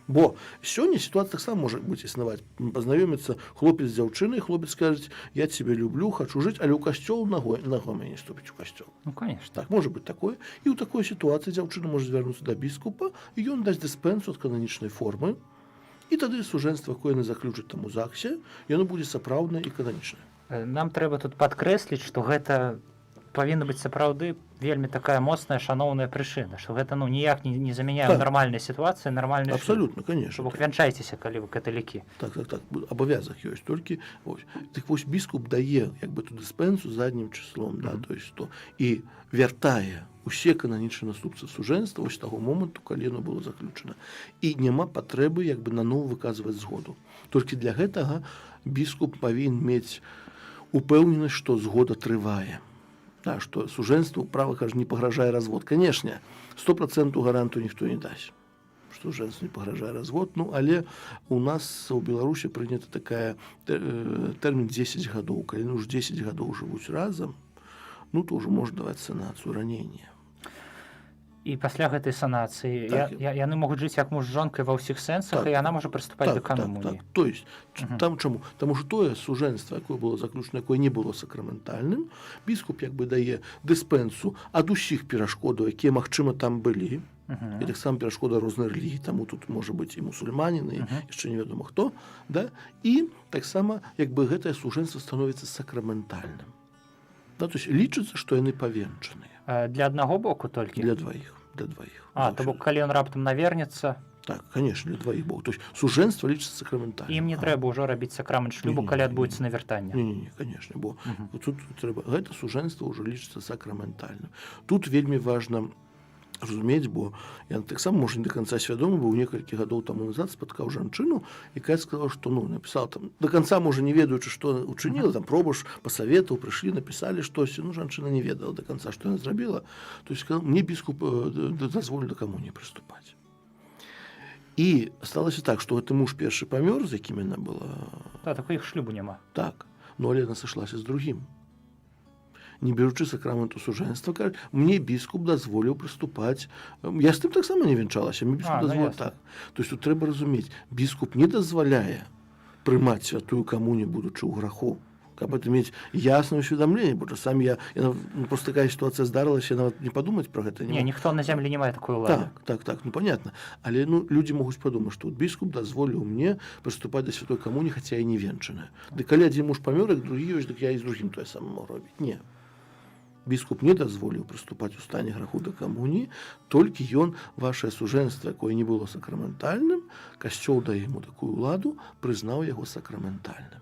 Бо сёння сітуацыя таксама можа быць існаваць: пазнаёміцца хлопец з дзяўчынай, хлопец скажа: «Я цябе люблю, хачу жыць, але ў касцёл ногой не ступіць у касцёл». Ну, конечно. Так можа быць такое. І ў такой сітуацыі дзяўчына можа звярнуцца да біскупа, і ён дасць дыспенсу ад кананічнай формы, і тады сужэнства, якое яны заключаць там у ЗАГСе, яно будзе сапраўднае і кананічнае. Нам трэба тут падкрэсліць, што гэта павінна быць сапраўды вельмі такая моцная, шаноўная прычына, што гэта, ну, ніяк не замяняе нармальнай сітуацыі нармальны шлюб. Абсолютно, конечно. Бок вянчайцеся, калі вы каталікі. Так, абавязак ёсць толькі ось. Так вось, біскуп дае як бы ту дыспенсу заднім числом, да, то есть то і вяртае усе кананічныя наступцы сужэнства вось таго моманту, калі яно было заключана, і няма патрэбы як бы наноў выказваць згоду. Толькі для гэтага біскуп павінен мець упэўненасць, што згода трывае, да, што сужэнству, права кажа, не пагражае развод. Канешне, 100% гаранту ніхто не дасць, што сужэнству не пагражае развод, ну, але у нас у Беларусі прынята такая тэрмін 10 гадоў. Калі, ну, уж 10 гадоў жывуць разам, ну, то ўжо можна даваць санацыю ранення. І пасля гэтай санацыі яны могуць жыць як муж з жонкай ва ўсіх сэнсах, і яна можа прыступаць да камуніі. Так. То есть там чаму? Таму што тое сужэнства, якое было заключана, якое не было сакраментальным, біскуп як бы дае дыспенсу ад усіх перашкодаў, якія, магчыма, там былі. І таксама перашкода рознай рэлігіі, таму тут можа быць і мусульманін, і яшчэ невядома хто, да? І таксама як бы гэтае сужэнства становіцца сакраментальным. Да, то есть лічыцца, што яны павенчаныя. Для аднаго боку толькі? Для дваіх, для дваіх. А, то бок калі ён раптам навернецца, Так, конечно, для дваіх бок. То есть сужэнства лічыцца сакраментальным. ім не трэба ўжо рабіць сакрамент шлюбу, Не-не-не, калі адбудзецца навяртанне. Не, конечно, бо тут трэба, гэта сужэнства ўжо лічыцца сакраментальным. Тут вельмі важна разумець, бо я таксама, можа, не до конца свядомы быў, некалькі гадоў таму назад спаткаў жанчыну, якая сказала, што, ну, написала там, до конца, можа, не ведаючы, што учыніла, там пробашч пасаветаў, прыйшлі, напісалі штось, ну, жанчына не ведала до конца, што яна зрабіла. То есть сказала: «Мне біскуп дазволіў да камуніі прыступаць». І сталася так, што гэты муж першы памёр, з якім яна была. Да, так у іх шлюбу няма. Так, ну, але яна сышлася з другім. Не беручы сакраменту сужэнства, кажа: «Мне біскуп дазволіў прыступаць. Я з тым таксама не вянчалася, мне біскуп А, ну, дазволіў». ясна. Так. То есть тут трэба разумець, біскуп не дазваляе прымаць святую камунію, будучы ў граху. Каб это мець ясное усведамленне, бо часамі я, ну, просто такая сітуацыя здарылася, я нават не падумаць пра гэта не Не, мог. ніхто на зямлі не мае такой улады. Так, ну, понятно. Але, ну, людзі могуць падумаць, што вот біскуп дазволіў мне прыступаць да святой камуніі, хаця я не венчаная. Дык калі адзін муж памёр, як другі ёсць, дык я і з другім тое самае магу рабіць. Не. Біскуп не дазволіў прыступаць у стане граху да камуніі, толькі ён вашае сужэнства, якое не было сакраментальным, касцёл дае яму такую ўладу, прызнаў яго сакраментальным.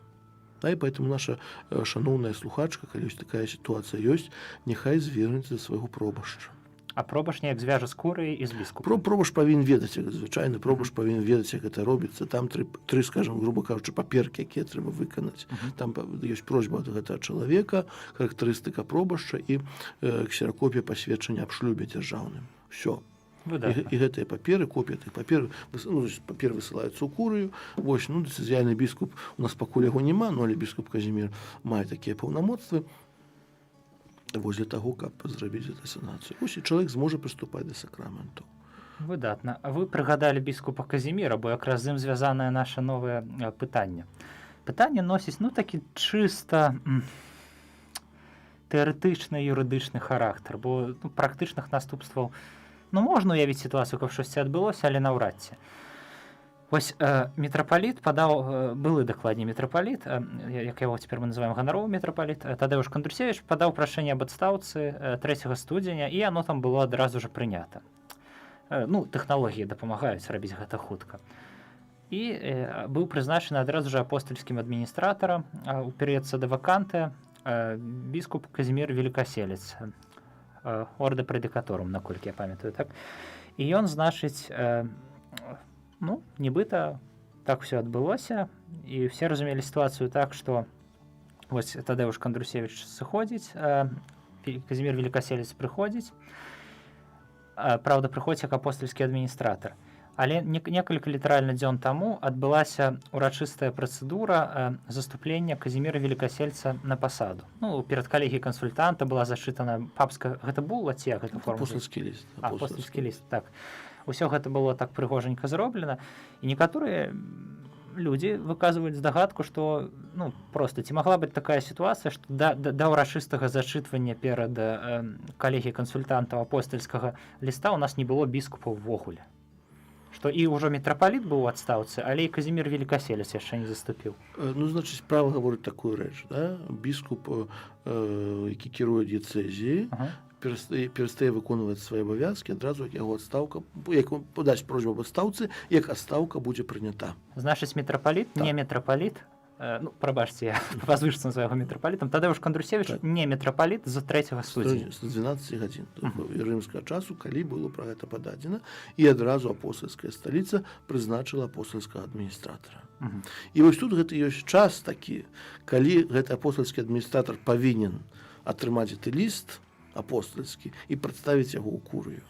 Да, і поэтому наша шаноўная слухачка, калі ёсць такая сітуацыя ёсць, няхай звернецца да свайго пробашча. А пробашч неяк звяжа з курыяй і з біскупам. Пробашч павінен ведаць, як звычайны пробашч павінен ведаць, як гэта робіцца. Там тры, скажем, грубо кажучы, паперкі, якія трэба выканаць. Там ёсць просьба ад гэтага чалавека, характарыстыка пробашча і ксеракопія пасведчання аб шлюбе дзяржаўным. Всё. Выдатна. І гэтыя паперы, копія тых папер, ну, то есть папер высылаюцца ў курыю. Вось, ну, дыцэзіяльны біскуп у нас пакуль яго няма, ну, але біскуп Казімір мае такія паўнамоцтвы вось для таго, каб зрабіць гэту санацыю. Вось, і чалавек зможа прыступаць да сакраменту. Выдатна. А вы прыгадалі біскупа Казіміра, бо якраз з ім звязанае наше новае пытанне. Пытанне носіць, ну, такі чыста тэарэтычны юрыдычны характар, бо, ну, практычных наступстваў, ну, можна уявіць сітуацыю, каб штосьці адбылося, але наўрад ці. Вось мітрапаліт падаў, былы, дакладней, мітрапаліт, як яго цяпер мы называем, ганаровы мітрапаліт, Тадэвуш Кандрусевіч падаў прашэнне аб адстаўцы 3 студзеня, і яно там было адразу ж прынята. Ну, тэхналогіі дапамагаюць рабіць гэта хутка. І быў прызначаны адразу жа апостальскім адміністратарам у перыяд седе ваканте біскуп Казімір Велікаселец, орда прэдыкаторум, наколькі я памятаю, так. І ён, значыць, ну, нібыта так все адбылося, і все разумелі сітуацыю так, што вось Тадэвуш Кандрусевіч сыходзіць, Казімір Велікаселец прыходзіць. Праўда, прыходзіць як апостальскі адміністратар. Але некалькі літаральна дзён таму адбылася урачыстая працэдура заступлення Казіміра Велікасельца на пасаду. Ну, перад калегіяй кансультанта была зачытана папска, гэта була ці як гэта форма? Апостальскі ліст. Апостальскі ліст, так. Усё гэта было так прыгожанька зроблена, і некаторыя людзі выказваюць здагадку, што, ну, просто ці магла быць такая сітуацыя, што да ўрачыстага зачытвання перад калегіяй кансультантаў апостальскага ліста у нас не было біскупа ўвогуле. Што і ўжо мітрапаліт быў у адстаўцы, але і Казімір Велікаселец яшчэ не заступіў. Ну, значыць, права гаворыць такую рэч, да? Біскуп, які кіруе дыяцэзіяй, перастае выконваць свае абавязкі адразу, як яго адстаўка, як он падасць просьбу аб адстаўцы, як адстаўка будзе прынята. Значыць, мітрапаліт, Так. не мітрапаліт, ну, прабачце, я па звычцы называю яго мітрапалітам, Тадэвуш Кандрусевіч не мітрапаліт з 3 студзеня. З 12 гадзін рымскага часу, калі было пра гэта пададзена, і адразу апостальская сталіца прызначыла апостальскага адміністратара. І вось тут гэта ёсць час такі, калі гэты апостальскі адміністратар павінен атрымаць гэты ліст апостальскі і прадставіць яго ў курыю.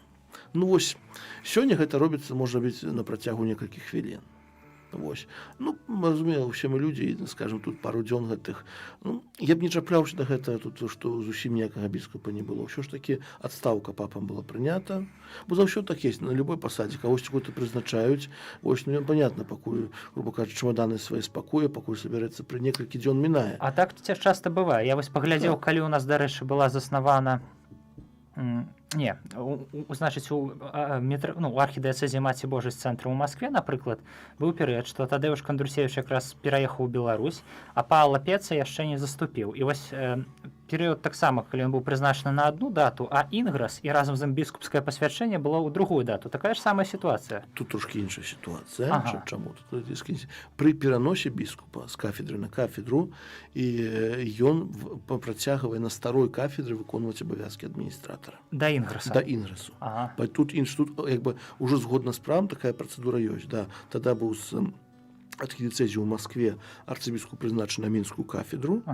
Ну вось сёння гэта робіцца, можа быць, на працягу некалькіх хвілін. Вось. Ну, разумела, усе мы людзі, і, скажем, тут пару дзён гэтых. Ну, я б не чапляўся да гэтага тут, што зусім ніякага біскупа не было. Ўсё ж такі адстаўка папам была прынята. Бо заўсёды так есть на любой пасадзе, кагосьці куда прызначаюць. Вось, ну, понятно, пакуль, грубо кажучы, чемоданы свае спакуе, пакуль сабярэцца, пры некалькі дзён мінае. А так часта бывае. Я вось паглядзеў, калі ў нас, дарэчы, была заснавана не, значыць, у, а, метр, ну, у архідыяцэзіі Маці Божай з цэнтрам у Маскве, напрыклад, быў перыяд, што Тадэвуш Кандрусевіч якраз пераехаў у Беларусь, а Паала Пеца яшчэ не заступіў. І вось перыяд таксама, калі ён быў прызначаны на адну дату, а інгрэс і разам з ім біскупскае пасвячэнне было ў другую дату. Такая ж самая сітуацыя. Тут трошки іншая сітуацыя. Чаму? Тут пры пераносе біскупа з кафедры на кафедру і ён працягвае на старой кафедры выконваць абавязкі адміністратара. Да інгрэса. Да інгрэсу. Тут інш, тут як бы ўжо згодна з правам такая працэдура ёсць. Да. Тада быў з архідыяцэзіі ў Маскве арцыбіскуп прызначаны на мінскую кафедру,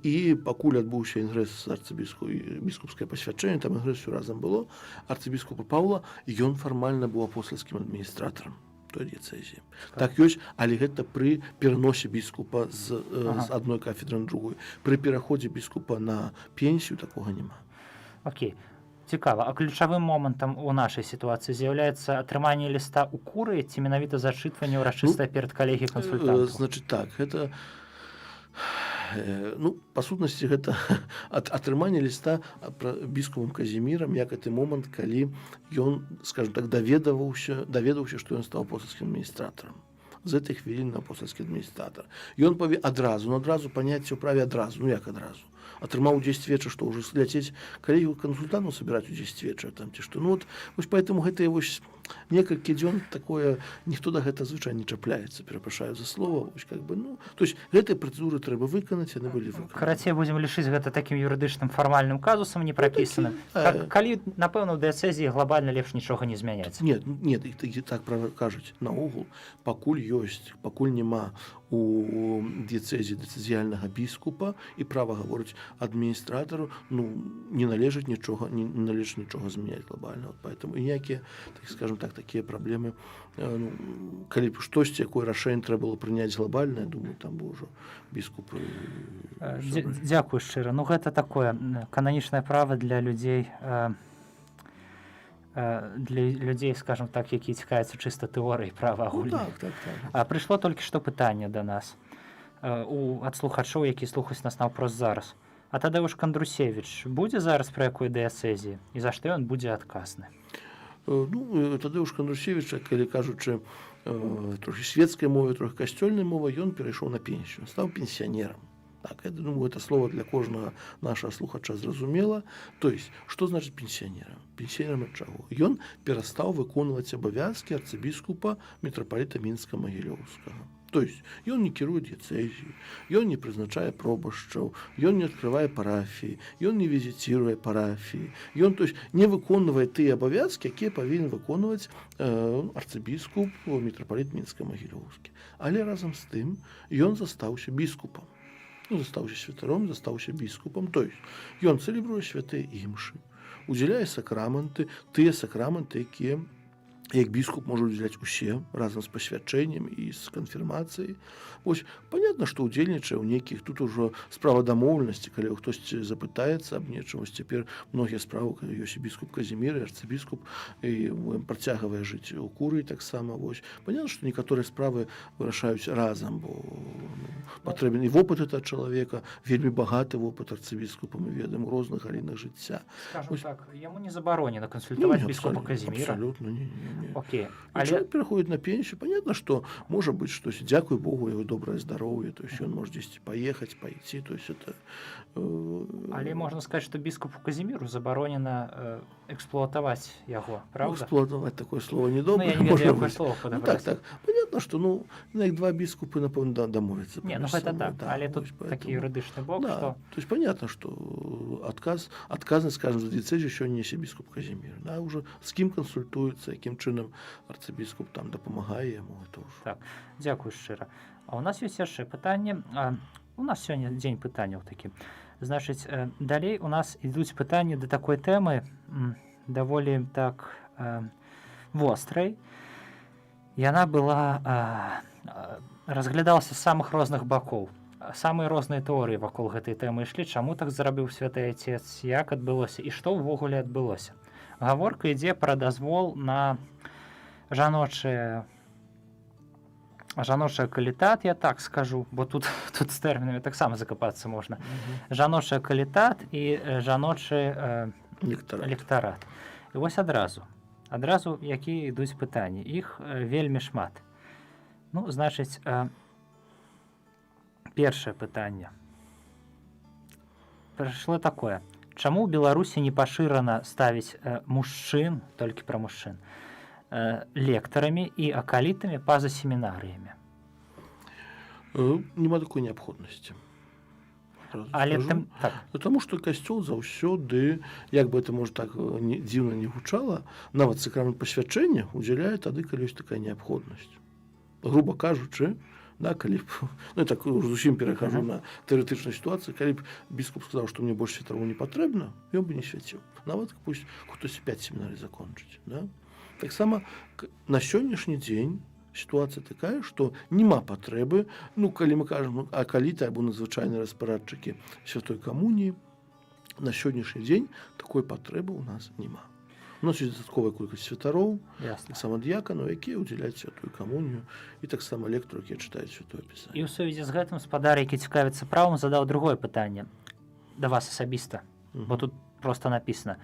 і пакуль адбыўся інгрэс арцыбіску і біскупскае пасвячэнне, там інгрэс, всё разам было, арцыбіскупа Паўла, ён фармальна быў апостальскім адміністратарам той дыяцэзіі. Так ёсць, але гэта пры пераносе біскупа з адной кафедры на другую. Пры пераходзе біскупа на пенсію такога няма. Окей. Цікава, а ключавым момантам у нашай сітуацыі з'яўляецца атрыманне ліста ў курыі ці менавіта зачытванне ўрачыстае перад калегіяй кансультантаў? Значит так, гэта ну, па сутнасці гэта атрыманне ліста біскупам Казімірам як гэты момант, калі ён, скажем так, даведаўся, што ён стаў апостальскім адміністратарам. З гэтай хвіліны апостальскі адміністратар. Ён паве адразу, ну, адразу паняцце ў праве адразу, ну як адразу? Атрымаў у 10 вечара, што ўжо ляцець калегію кансультантаў сабіраць у 10 вечара там ці што. Ну вот, вось поэтому гэтыя вось некалькі дзён такое, ніхто да гэта звычайна не чапляецца, перапрашаю за слова, вось как бы, ну, то есть гэтыя працэдуры трэба выканаць, яны былі выкананы. Карацей, будзем лічыць гэта такім юрыдычным фармальным казусам непрапісаным. Ну, такі, Калі, напэўна, ў дыяцэзіі глобальна лепш нічога не змяняць. Нет, нет, іх такі так права кажуць наогул, пакуль ёсць, пакуль няма у дыяцэзіі дыяцэзіяльнага біскупа і права гаворыць адміністратару, ну, не належыць нічога, не належыць нічога змяняць глобальна. Вот поэтому і ніякія, так скажем так, такія праблемы, ну, калі б штосьці, якое рашэнне трэба было прыняць глобальна, я думаю, там бы ўжо біскупы сабралі. Дзякуй шчыра. Ну, гэта такое кананічнае права для людзей, скажем так, якія цікавяцца чыста тэорыяй права Ну, агульнай. так. А прыйшло толькі што пытанне да нас ад слухачоў, які слухаюць нас наўпрост зараз. А Тадэвуш Кандрусевіч будзе зараз пры якой дыяцэзіі і за што ён будзе адказны? Ну, Тадэвуш Кандрусевіч, калі кажучы трохі светскай мовай, трохі касцёльнай мовай, ён перайшоў на пенсію, стаў пенсіянерам. Так, я думаю, это слово для кожнага нашага слухача зразумела. То есть, што значыць пенсіянерам? Пенсіянерам ад чаго? Ён перастаў выконваць абавязкі арцыбіскупа мітрапаліта Мінска-Магілёўскага. То есть ён не кіруе дыяцэзіяй, ён не прызначае пробашчаў, ён не адкрывае парафіі, ён не візіціруе парафіі, ён, то есть, не выконвае тыя абавязкі, якія павінен выконваць арцыбіскуп мітрапаліт Мінска-Магілёўскі. Але разам з тым ён застаўся біскупам. Ну, застаўся святаром, застаўся біскупам, то есть ён цэлебруе святыя імшы. Удзяляе сакраманты, тыя сакраманты, якія як біскуп можа удзяляць усе разам з пасвячэннем і з канфірмацыяй. Вось, понятно, што ўдзельнічае ў нейкіх, тут ужо справа дамоўленасці, калі хтосьці запытаецца аб нечым. Вось цяпер многія справы, калі ёсць і біскуп Казімір, і арцыбіскуп, і працягвае жыць у курыі таксама. Вось, понятно, што некаторыя справы вырашаюць разам, бо, ну, патрэбен і вопыт этого чалавека, вельмі багаты вопыт арцыбіскупа, мы ведаем, у розных галінах жыцця. Скажем Вось. так, яму не забаронена кансультаваць Не, біскупа абсолютно, Казіміра. Абсолютно, не, не, не. Окей. Але Але человек переходит на пенсию, понятно, что может быть, что, дзякуй Богу, его доброе здоровье, то есть он может здесь поехать, пойти, то есть это. Але можна сказаць, што біскупу Казіміру забаронена эксплуатаваць яго, Ну, правда? эксплуатовать — такое слово Ну, недоброе. я не ведаю, может якое быть. слово Ну, так, падабраць. так. Понятно, что, ну, як два біскупы, напэўна, да, дамовяцца Не, ну паміж гэта сабой, так, да, але тут вось такі поэтому. юрыдычны бок, Да, што то есть понятно, что адказнасць, скажем, за дыяцэзію сёння несе біскуп Казімір. Да, уже з кім кансультуецца, якім чынам арцыбіскуп там дапамагае яму, это ўжо. Так, дзякую шчыра. А у нас ёсць яшчэ пытанне. У нас сёння дзень пытанняў такі. Значыць, далей у нас ідуць пытанні да такой тэмы, даволі так вострай. Яна была разглядалася з самых розных бакоў. Самыя розныя тэорыі вакол гэтай тэмы ішлі, чаму так зрабіў святы айцец, як адбылося і што ўвогуле адбылося. Гаворка ідзе пра дазвол на жаночы акалітат, я так скажу, бо тут з тэрмінамі таксама закапацца можна. Жаночы акалітат і жаночы Лектарат. лектарат. І вось адразу якія ідуць пытанні. Іх вельмі шмат. Ну, значыць, першае пытанне. Прыйшло такое. Чаму ў Беларусі не пашырана ставіць мужчын, толькі пра мужчын, лектарамі і акалітамі па-за семінарыямі? Няма такой неабходнасці. Адразу Але скажу. тым, так, Потому что касцёл заўсёды, як бы это, может, так не, дзіўна не гучала, нават сакрамент пасвячэння удзяляе тады, калі ёсць такая неабходнасць. Грубо кажучы, да, калі б, ну, я так ужо зусім перахожу на тэарэтычную сітуацыю, калі б біскуп сказаў, што мне больш святароў не патрэбна, ён бы не свяціў. Нават пусть хтось 5 семінарый закончыць. Да? Таксама на сённяшні дзень сітуацыя такая, што няма патрэбы, ну, калі мы кажам акаліты або надзвычайныя распарадчыкі святой камуніі, на сённяшні дзень такой патрэбы ў нас няма. У нас ёсць дастатковая колькасць святароў, таксама дыяканаў, якія ўдзяляюць святую камунію, і таксама лектару, якія чытаюць святое І пісанне. ў сувязі з гэтым спадар, які цікавіцца правам, задаў другое пытанне да вас асабіста, бо тут просто написано: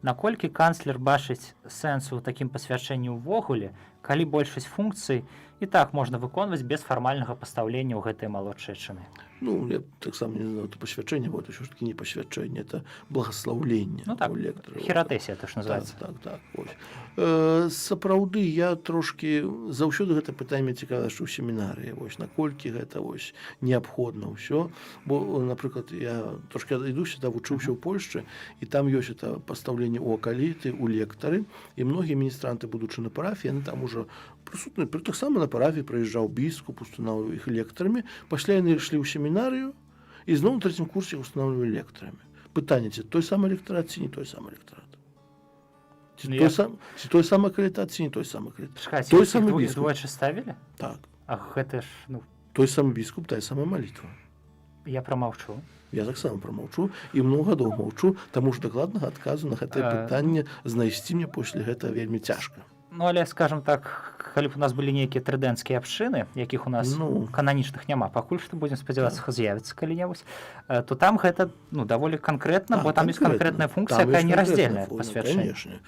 наколькі канцлер бачыць сэнсу ў такім пасвячэнні ўвогуле, калі большасць функцый і так можна выконваць без фармальнага пастаўлення ў гэтыя малодшыя чыны? Ну, я таксама не знаю, это пасвячэнне, бо это ўсё ж таки не пасвячэнне, это благословленне Ну так, у лектара. Хіратэсія, это ж называется. Так. Вось. Сапраўды, я трошкі, заўсёды гэта пытанне цікава, што ў семінарыі, вось, наколькі гэта, вось, неабходна ўсё, бо, напрыклад, я трошкі іду сюда, вучыўся ў Польшчы, і там ёсць это пастаўленне ў акаліты, у лектары, і многія міністранты, будучы на парафіі, яны там ужо прысутны, пры таксама на парафіі прыязджаў біскуп, устанаўліваў іх лектарамі, пасля яны ішлі ў семінарыю і зноў на трэцім курсе іх устанаўлівалі лектарамі. Пытанне, ці той самы лектарат, ці не той самы лектарат. Ці Ну, той, сам, ці той самы акалітат, ці не той самы акалітат. Чакайце, Той іх самы біскуп. двойчы ставілі? Так. А гэта ж, ну, Той самы біскуп, тая самая малітва. Я прамаўчу. Я таксама прамаўчу і многа гадоў маўчу, таму ж дакладнага адказу на гэтае пытанне знайсці мне пасля гэтага вельмі цяжка. Ну, але, скажем так, калі б у нас былі нейкія трыдэнцкія абшчыны, якіх у нас Ну. кананічных няма, пакуль што, будзем спадзявацца, з'явіцца калі-небудзь, то там гэта, ну, даволі канкрэтна, бо там ёсць канкрэтная функцыя, Там якая ёсць нераздзельная канкрэтная ад функцыя, пасвячэння. Конечно.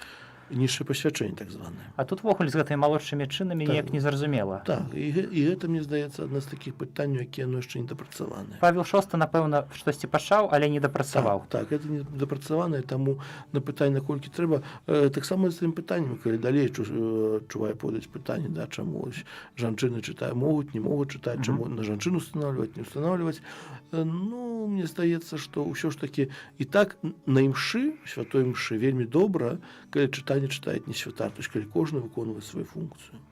Нізшае пасвячэнне так званае. А тут увогуле з гэтымі малодшымі чынамі неяк незразумела. Так, і гэта, мне здаецца, адна з такіх пытанняў, якія, ну, яшчэ не дапрацаваныя. Павел VI, напэўна, штосьці пачаў, але не дапрацаваў. Так, это не дапрацаванае, таму на пытанне, наколькі трэба, таксама з тым пытаннем, калі далей чувае подаць пытанне, да, чаму ось жанчыны чытаюць, могуць, не могуць чытаць, чаму на жанчыну устанавливать, не устанавливать. Ну, мне здаецца, што ўсё ж такі і так на імшы, святой імшы вельмі добра, калі чытанне чытае не святар, то есть калі кожны выконвае сваю функцыю.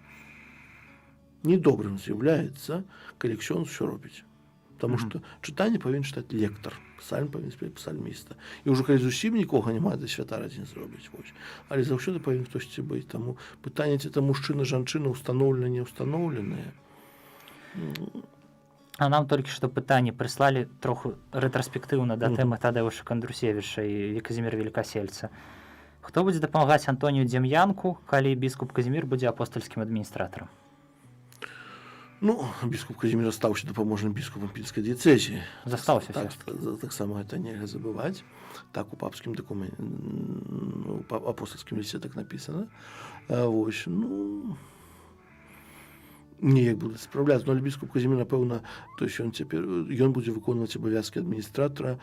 Недобрым з'яўляецца, калі ксёндз усё робіць. Потому что чытанне павінен чытаць лектар, псальм павінен спяваць псальміста. І ўжо калі зусім нікога няма, да святар адзін зробіць. Вось. Але заўсёды павінен хтосьці быць. Таму пытанне, ці это мужчына, жанчына, устаноўлена, не устаноўленае. А нам толькі што пытанне прыслалі троху рэтраспектыўна да тэмы Тадэвуша Кандрусевіча і Казіміра Велікасельца. Хто будзе дапамагаць Антонію Дзем'янку, калі біскуп Казімір будзе апостальскім адміністратарам? Ну, біскуп Казімір застаўся дапаможным біскупам пінскай дыяцэзіі. Застаўся. Так, Усё ж такі. Таксама гэта нельга забываць. Так у папскім дакуменце, ну, апостальскім лісце так напісана. Вось, ну, неяк будуць спраўляцца. Ну, але біскуп Казімір, напэўна, то есть ён цяпер ён будзе выконваць абавязкі адміністратара,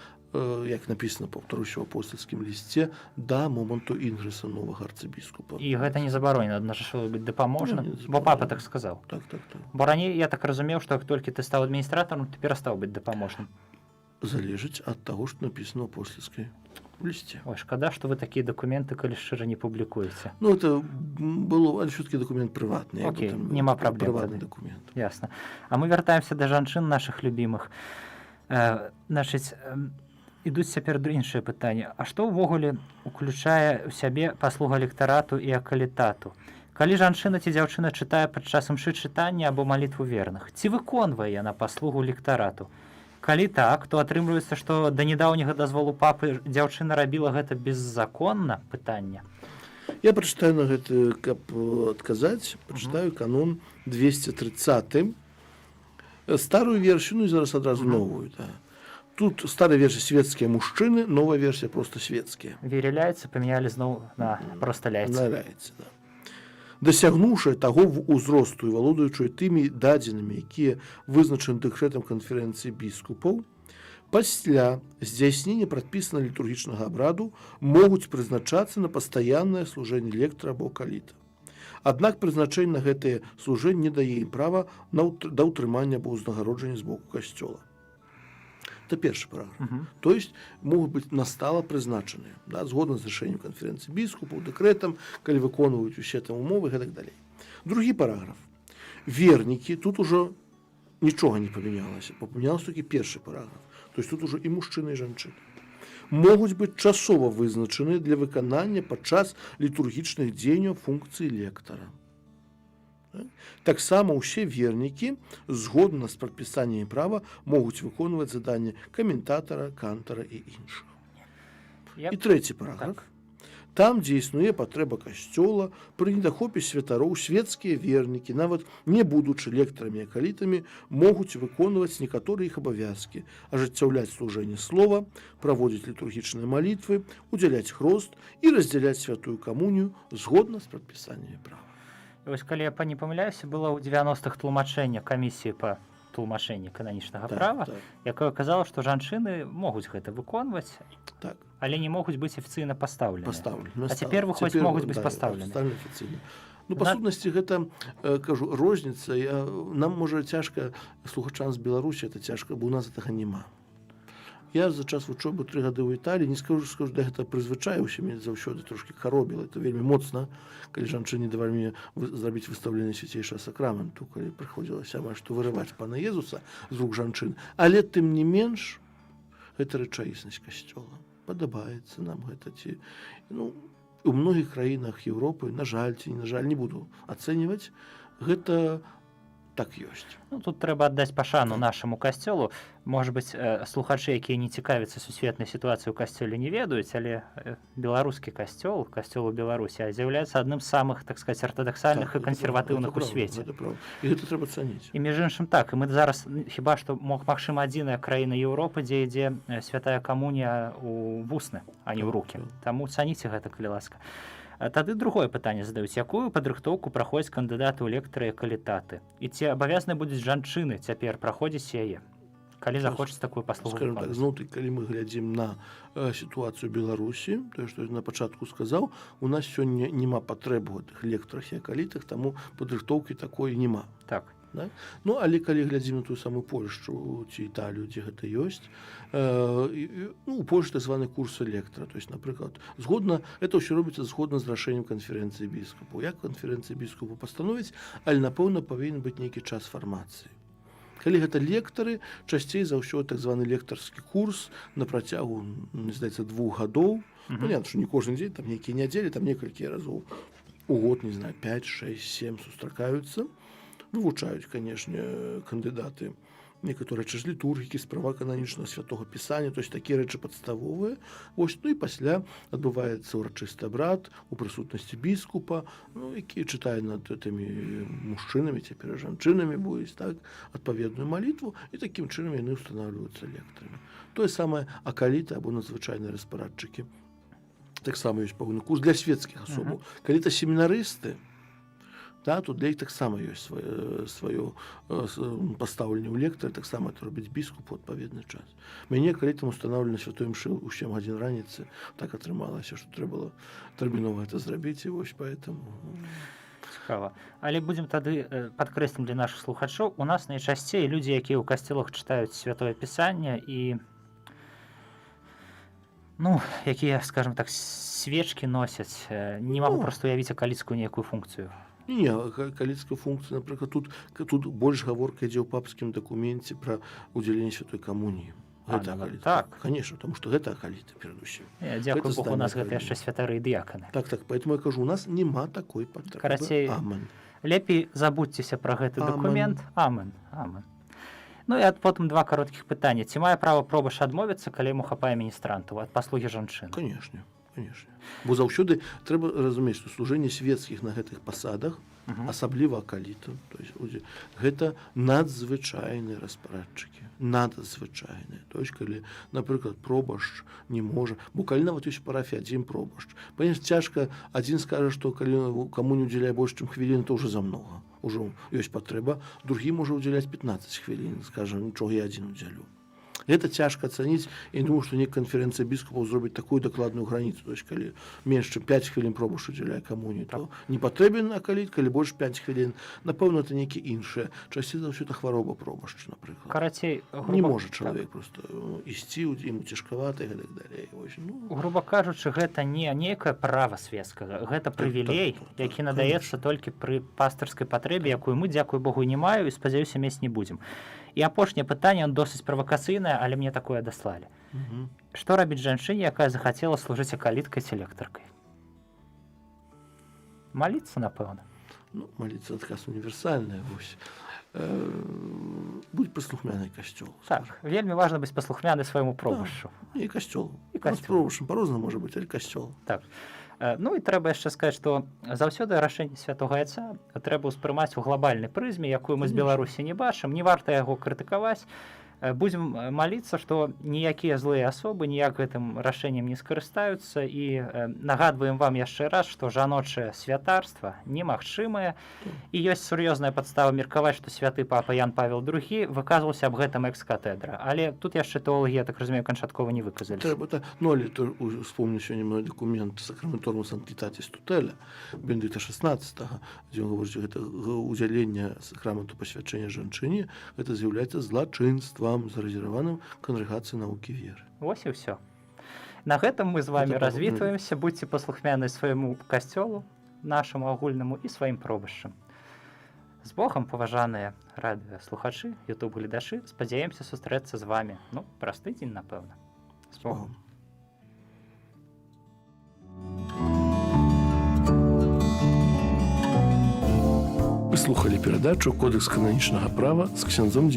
як напісана, паўтаруся, у апостальскім лісце, да моманту інгрэса новага арцыбіскупа. І гэта не забаронена адначасова быць дапаможным, Не, не бо папа забаронена. так сказаў. Так. Бо раней я так разумеў, што як толькі ты стаў адміністратарам, ты перастаў быць дапаможным. Залежыць ад таго, што напісана ў апостальскай лісце. Ой, шкада, што вы такія дакументы, калі шчыра, не публікуеце. Ну, это было, але все-таки документ прыватны. Як бы Окей, там, няма праблем прыватны тады. документ. Ясна. А мы вяртаемся да жанчын нашых любімых. Значыць, ідуць цяпер іншыя пытанні. А што ўвогуле уключае ў сябе паслуга лектарату і акалітату? Калі жанчына ці дзяўчына чытае падчас імшы чытання або малітву верных, ці выконвае яна паслугу лектарату? Калі так, то атрымліваецца, што да нядаўняга дазволу папы дзяўчына рабіла гэта беззаконна, пытання. Я прачытаю на гэта, каб адказаць, прачытаю канон 230, старую версію, ну і зараз адразу новую. Да. Тут старая версія — светскія мужчыны, новая версія — просто светскія. Верыляйцы памянялі зноў на проста ляйцы. Наляйцы, да. Дасягнуўшы таго в узросту і валодаючы тымі дадзенымі, якія вызначаны дэкрэтам канферэнцыі біскупаў, пасля здзяйснення прадпісана літургічнага абраду могуць прызначацца на пастаяннае служэнне лектара або акаліта. Аднак прызначэнне на гэтае служэнне не дае ім права да ўтрымання або ўзнагароджання з боку касцёла. Это першы параграф. То есть могуць быць настала прызначаныя, да, згодна з рашэннем канферэнцыі біскупаў, дэкрэтам, калі выконваюць усе там умовы і гэтак далей. Другі параграф. Вернікі, тут ужо нічога не памянялася, памянялася толькі першы параграф. То есть тут ужо і мужчыны, і жанчыны могуць быць часова вызначаны для выканання падчас літургічных дзеянняў функцыі лектара. Так? Таксама ўсе вернікі згодна з прадпісаннямі права могуць выконваць заданні каментатара, кантара і іншых. І трэці параграф. Там, дзе існуе патрэба касцёла, пры недахопе святароў светскія вернікі, нават не будучы лектарамі і акалітамі, могуць выконваць некаторыя іх абавязкі, ажыццяўляць служэнне слова, праводзіць літургічныя малітвы, удзяляць хрост і раздзяляць святую камунію згодна з прадпісаннямі права. І вось, калі я не памыляюся, было ў 90-х тлумачэнне камісіі па тлумачэнні кананічнага права, якое казала, што жанчыны могуць гэта выконваць, але не могуць быць афіцыйна пастаўлены. Пастаўлены. А цяпер, выходзіць, могуць быць пастаўлены. Пастаўлены афіцыйна. Ну, па сутнасці, гэта, кажу, розніца. Нам, можа, цяжка, слухачам з Беларусі это цяжка, бо у нас гэтага няма. Я за час вучобы 3 гады ў Італіі, не скажу, да гэта прызвычаіўся, мяне заўсёды трошкі каробіла. Это вельмі моцна, калі жанчыне давалі мне зрабіць выстаўленне свяцейшага сакраменту, калі прыходзілася амаль што вырываць пана Езуса з рук жанчын. Але тым не менш гэта рэчаіснасць касцёла. Падабаецца нам гэта ці, ну, у многіх краінах Еўропы, на жаль ці не на жаль, не буду ацэньваць, гэта так ёсць. Ну, тут трэба аддаць пашану нашаму касцёлу. Может быть, слухачы, якія не цікавяцца сусветнай сітуацыяй у касцёле, не ведаюць, але беларускі касцёл, касцёл у Беларусі, з'яўляецца адным з самых, так сказать, артадаксальных і Так, кансерватыўных гэта у праўда, свеце. Гэта праўда. І гэта трэба цаніць. І, між іншым, так, і мы зараз хіба што мог, магчыма, адзіная краіна Еўропы, дзе ідзе святая камунія у вусны, а не ў рукі. Таму цаніце гэта, калі ласка. А тады другое пытанне задаюць: якую падрыхтоўку праходзяць кандыдаты ў лектары і акалітаты? І ці абавязаны будуць жанчыны цяпер праходзіць яе, калі захочуць такую паслугу Скажем так, выконваць? зноў таки, калі мы глядзім на сітуацыю Беларусі, тое, што я на пачатку сказаў, у нас сёння няма патрэб у гэтых лектарах і акалітах, таму падрыхтоўкі такой няма. Да? Ну, але калі глядзім на тую самую Польшчу ці Італію, дзе гэта ёсць, ну, у Польшчы так званы курсы лектара, то есть, напрыклад, згодна, это ўсё робіцца згодна з рашэннем канферэнцыі біскупаў. Як канферэнцыя біскупаў пастановіць, але, напэўна, павінен быць нейкі час фармацыі. Калі гэта лектары, часцей за ўсё так званы лектарскі курс на працягу, мне здаецца, 2 гадоў. Понятно, что не кожны дзень, там нейкія нядзелі, там некалькі разоў у год, не знаю, 5, 6, 7 сустракаюцца, вывучаюць, конечно, кандыдаты некаторыя рэчы з літургікі, з права кананічнага, святого пісання, то есть такія рэчы падставовыя. Вось, ну і пасля адбываецца ўрачысты абрад у прысутнасці біскупа, ну, які чытае над гэтымі мужчынамі, цяпер жанчынамі будуць, так, адпаведную малітву, і такім чынам яны устанавливаются лектарамі. Тое самае акаліты або надзвычайныя распарадчыкі, таксама ёсць пэўны курс для светскіх асобаў. Калі это семінарысты, да, тут для іх таксама ёсць сваё пастаўленне ў лектары, таксама это робіць біскуп у адпаведны час. Мяне акалітам устанавливали на святой імшы ў 7 гадзін раніцы, так атрымалася, што трэба было тэрмінова это зрабіць, і вось поэтому. Цікава. Але будзем тады падкрэслім для нашых слухачоў: у нас найчасцей людзі, якія ў касцёлах чытаюць святое пісанне і, ну, якія, скажем так, свечкі носяць, не магу Ну. просто уявіць акаліцкую нейкую функцыю. Не, акаліцкая функцыя, напрыклад, тут больш гаворка ідзе ў папскім дакуменце пра удзяленне святой камуніі. А, Гэта ну, акаліты. так. Конечно, потому что гэта акаліты перадусім. Дзякуй Гэта Богу, у нас здание гэта яшчэ святары і дыяканы. Так, поэтому я кажу, у нас няма такой патрэбы. Карацей, Амен. лепей забудзьцеся пра гэты Амен. дакумент. Амен, амен. Ну і ад потым два кароткіх пытання: ці мае права пробашч адмовіцца, калі яму хапае міністрантаў, ад паслугі жанчын? Конечно, конечно. Бо заўсёды трэба разумець, што служэнне светскіх на гэтых пасадах, асабліва акалітаў, то есть гэта надзвычайныя распарадчыкі, надзвычайныя. То есть калі, напрыклад, пробашч не можа, бо калі нават ёсць у парафіі адзін пробашч, понятно, цяжка, адзін скажа, што калі каму не удзяляе больш, чым хвіліну, то ўжо замнога. Ужо ёсць патрэба, другі можа ўдзяляць 15 хвілін, скажа: «Нічога, я адзін удзялю». Гэта цяжка ацаніць, і думаю, што не канферэнцыя біскупаў зробіць такую дакладную граніцу. То есть калі менш чым 5 хвілін пробашч удзяляе камуніі, то не патрэбен акаліт, калі больш 5 хвілін, напэўна, это нейкі іншыя. Часцей за ўсё это хвароба пробашча, напрыклад. Карацей, Не грубо можа чалавек просто ісці, ему цяжкавата і гэтак далей. Вось, ну, Грубо кажучы, гэта не нейкае права светскага, гэта прывілей, які надаецца толькі пры пастырскай патрэбе, якую мы, дзякуй Богу, не маю і, спадзяюся, мець не будзем. І апошняе пытанне, он досыць правакацыйнае, але мне такое даслалі: што рабіць жанчыне, якая захацела служыць акаліткай ці лектаркай? Маліцца, напэўна. Ну, молиться, адказ універсальная, вось. Будь паслухмянай касцёлу. Так, вельмі важна быць паслухмяны свайму пробашчу. І касцёлу. І І касцёл. касцёлу. Пробашчам па-рознаму можа быць, але касцёл. Так. Ну і трэба яшчэ сказаць, што заўсёды рашэнне святога айца трэба ўспрымаць у глобальнай прызме, якую мы з Конечно. Беларусі не бачым, не варта яго крытыкаваць. Будзем маліцца, што ніякія злыя асобы ніяк гэтым рашэннем не скарыстаюцца, і нагадваем вам яшчэ раз, што жаночае святарства немагчымае і ёсць сур'ёзная падстава меркаваць, што святы папа Ян Павел II выказваўся аб гэтым экс-катедра. Але тут яшчэ тэолагі, я так разумею, канчаткова не выказаліся. Трэба та... Ну, але то успомню сёння мой дакумент Sacramentorum Sanctitatis Tutela Бенедыкта XVI, дзе ён гаворыць, гэта удзяленне сакраменту пасвячэння жанчыне, гэта з'яўляецца злачынствам, зарэзерваваным кангрэгацыі навукі веры. Вось і ўсё. На гэтым мы з вами Гэта развітваемся. Будьце паслухмяны свайму касцёлу, нашаму агульнаму, і сваім пробашчам. З Богам, паважаныя радыёслухачы, YouTube гледачы, спадзяемся сустрэцца з вами, ну, праз тыдзень, напэўна. З Богом. Богом. Вы слухали перадачу «Кодэкс кананічнага права» з ксяндзом.